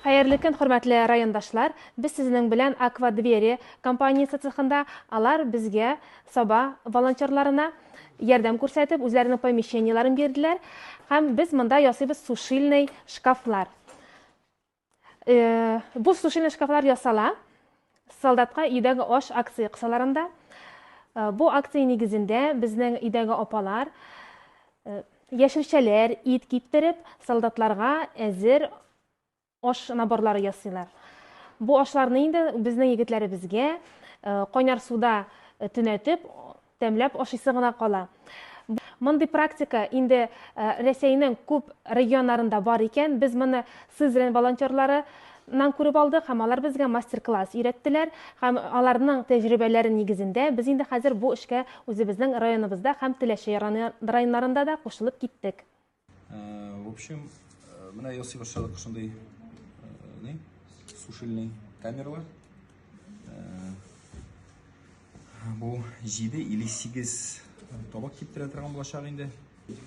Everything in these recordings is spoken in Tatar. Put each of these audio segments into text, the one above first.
Хәерле көн, хөрмәтле райондашлар! Без сезнең белән Аква Двери компаниясе цехында. Алар безгә, Саба волонтерларына ярдәм күрсәтеп, үзләренең помещениеләрен бирделәр. Һәм без монда ясыйбыз сушильный шкафлар. Бу сушильный шкафлар ясала Солдатка өйдәге аш акция кысаларында. Бу акция нигезендә безнең өйдәге апалар яшелчәләр, ит киптереп, солдатларга әзер аш наборлары ясыйлар. Бу ашларны инде безнең егетләребезгә кайнар суда төнәтеп, тәмләп ашыйсы гына кала. Мондый практика инде Рәсәйнең күп регионнарында бар икән. Без моны Сызрань волонтерларыннан күреп алдык һәм алар безгә мастер-класс өйрәттеләр һәм аларның тәҗрибәләре нигезендә без инде хәзер бу эшкә үзебезнең районыбызда һәм Теләче районнарында да кушылып киттек. В общем, менә ясый башладык шундый ни, сушильный камералар. Бу 7 или 8 табак киптерә торган булачак инде.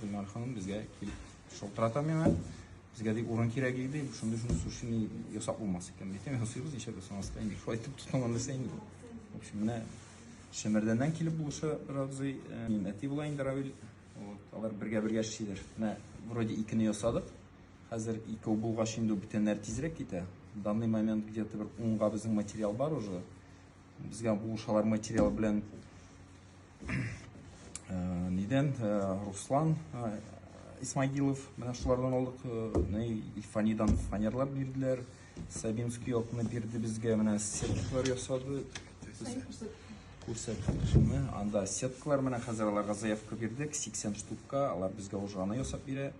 Гөлнар ханым безгә килеп шалтырата миңа. Безгә ди урын кирәк иде, шундый шундый сушильный ясап булмас икән. Әйтәм, ясыйбыз, нишләп ясамаска инде. Шулай итеп тотынган нәрсә инде бу. В общем, менә Шәмәрдәннән килеп булыша бер абзый. Минем әти була инде Равил. Вот, алар бергә-бергә эшлиләр. Менә вроде икене ясадык. Хәзер икәү булгач инде бүтәннәр тизрәк китә. В данный момент где-то бер унга безнең материал бар уже. Безгә булышалар материал белән нидән Руслан Исмагилов, менә шулардан алдык. Ни Ильфанидан фанерлар бирделәр. Сабинский якны бирде безгә, менә сеткалар ясады. Күрсәттек шуны. Анда сеткалар менә хәзер аларга заявка бирдек, 80 штукка, алар безгә уже аны ясап бирә.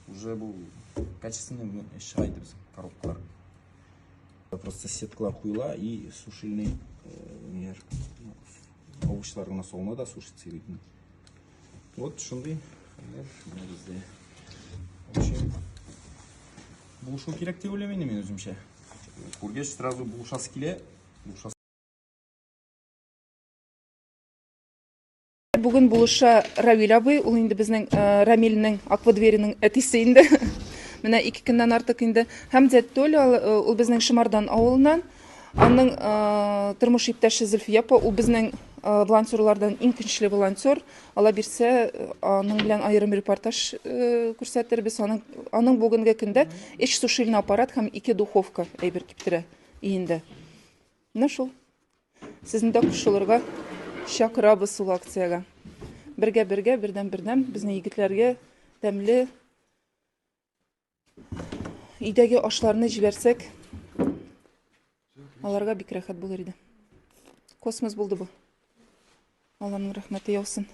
Уже бу качественный чыга инде безнең коробкалар. Просто сеткалар куела и сушильный ниләр, овощлар гына салына да сушится видно. Вот шундый хәлләр менә бездә. В общем, булышу кирәк дип уйлыйм инде мин үземчә. Күргәч сразу булышасы килә. Булышасы. Бүген булыша Равил абый, ул инде безнең Рамилнең, Аквадвериның әтисе инде. Менә 2 көннән артык инде. Һәм дядь Толя, ул безнең Шымардан авылыннан. Аның тормыш иптәше Зөлфия апа, ул безнең волонтерлардан иң көчле волонтер. Алла бирсә, аның белән аерым репортаж күрсәтербез. Аның, аның бүгенге көндә өч сушильный аппарат һәм ике духовка әйбер киптерә өендә. Менә шул. Сезне дә кушылырга чакырабыз ул акциягә. Бергә-бергә, бердәм-бердәм безнең егетләргә тәмле өйдәге ашларны җибәрсәк, аларга бик рәхәт булыр иде. Космос булды бу. Алланың рәхмәте яусын.